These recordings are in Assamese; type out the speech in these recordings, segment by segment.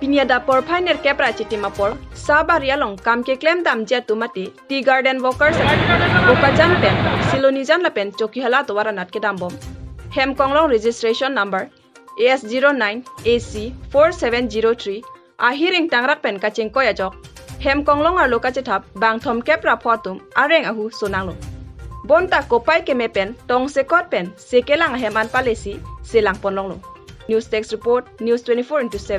Pinia da por phainer kepra chitima por sa baria long kam ke klem dam jet tumati tea garden workers Bokajan pen Siloni jan la pen chokihala to waranat ke dambom hem konglong registration number AS09 AC 4703 ahiring tangrak pen kaching koya jok hem konglong ar loka chethap bang thom kepra photum areng ahu sonanglo bonta kopai ke me pen tong se kot pen se kelang heman palesi selang ponlong lo. News Text Report, News 24x7.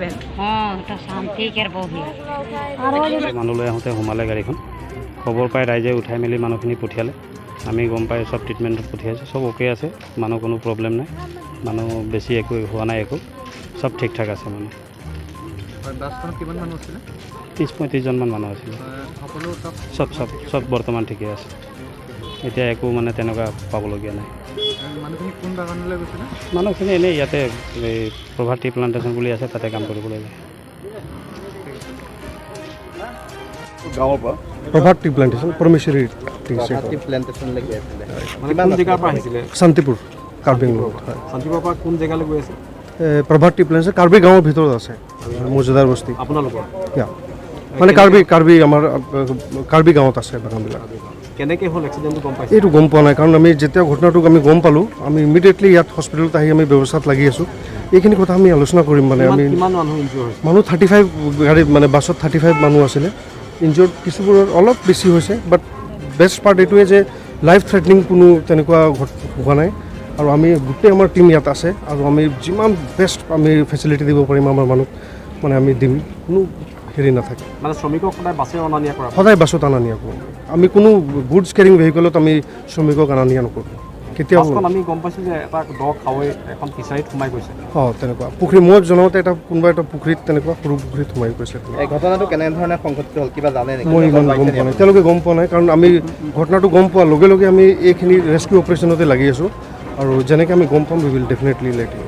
মানুহ লৈ আহোঁতে সোমালে গাড়ীখন। খবৰ পাই ৰাইজে উঠাই মেলি মানুহখিনি পঠিয়ালে। আমি গম পাই চব ট্ৰিটমেণ্টত পঠিয়াইছোঁ। চব অ'কে আছে মানুহ, কোনো প্ৰব্লেম নাই। মানুহ বেছি একো হোৱা নাই, একো চব ঠিক ঠাক আছে মানে। হয়, বাছখনত কিমান মানুহ আছিলে? 30-35জনমান মানুহ আছিলে। সকলো চব চব চব চব বৰ্তমান ঠিকে আছে এতিয়া, একো মানে তেনেকুৱা পাবলগীয়া নাই। মানুহখিনি কোন বাগানলৈ গৈছিলে? মানুহখিনি এনেই ইয়াতে এই প্ৰভা টি প্লাণ্টেশ্যন বুলি আছে, তাতে কাম কৰিবলৈ যায়। গাঁৱৰ পৰা প্ৰভাত টি প্লাণ্টেশ্যন, পৰমেশ্বৰী টি। টি প্লেণ্টেশ্যনলৈ গৈ আছিলে। মানে কোন জেগাৰ পৰা আহিছিলে? শান্তিপুৰ, কাৰ্বি আংলং, হয়। শান্তিপুৰৰ পৰা কোন জেগালৈ গৈ আছে? প্ৰভাত টি প্লাণ্টেশ্যন কাৰ্বি গাঁৱৰ ভিতৰত আছে, মজুদাৰ বস্তি। আপোনালোকৰ ইয়া, মানে কাৰ্বি কাৰ্বি আমাৰ কাৰ্বি গাঁৱত আছে বাগানবিলাক। কেনেকৈ হ'ল এক্সিডেণ্টটো গম পাইছে? এইটো গম পোৱা নাই, কাৰণ আমি যেতিয়া ঘটনাটোক আমি গম পালোঁ, আমি ইমিডিয়েটলি ইয়াত হস্পিটেলত আহি আমি ব্যৱস্থাত লাগি আছোঁ। এইখিনি কথা আমি আলোচনা কৰিম মানে আমি কিমান মানুহ ইনজিয়ৰ হৈছে? মানুহ 35, গাড়ী মানে বাছত 35 মানুহ আছিলে। ইনজিয়ৰ্ড কিছুবোৰৰ অলপ বেছি হৈছে, বাট বেষ্ট পাৰ্ট এইটোৱে যে লাইফ থ্ৰেটনিং কোনো তেনেকুৱা হোৱা নাই। আৰু আমি গোটেই আমাৰ টীম ইয়াত আছে আৰু আমি যিমান বেষ্ট আমি ফেচিলিটি দিব পাৰিম আমাৰ মানুহক, মানে আমি দিম, কোনো হেৰি নাথাকে। মানে শ্ৰমিকক সদায় বাছেৰে অনা নিয়া কৰা? সদায় বাছত অনা নিয়া কৰোঁ আমি। কোনো গুডছ কেৰিং ভেহিকলত আমি শ্ৰমিকক অনা নিয়া নকৰোঁ কেতিয়াও। বাছখন আমি গম পাইছোঁ যে এটা দ খাৱৈ এখন ফিচাৰীত সোমাই গৈছে। অঁ, তেনেকুৱা পুখুৰী, মই জনাওঁতে এটা কোনোবা এটা পুখুৰীত, তেনেকুৱা সৰু পুখুৰীত সোমাই গৈছে। এই ঘটনাটো কেনেধৰণে সংঘটিত হ'ল কিবা জানে নেকি? মই ইমান গম পোৱা নাই, তেওঁলোকে গম পোৱা নাই, কাৰণ আমি ঘটনাটো গম পোৱাৰ লগে লগে আমি এইখিনি ৰেস্কিউ অপাৰেশ্যনতে লাগি আছোঁ আৰু যেনেকৈ আমি গম পাম, we will definitely let you.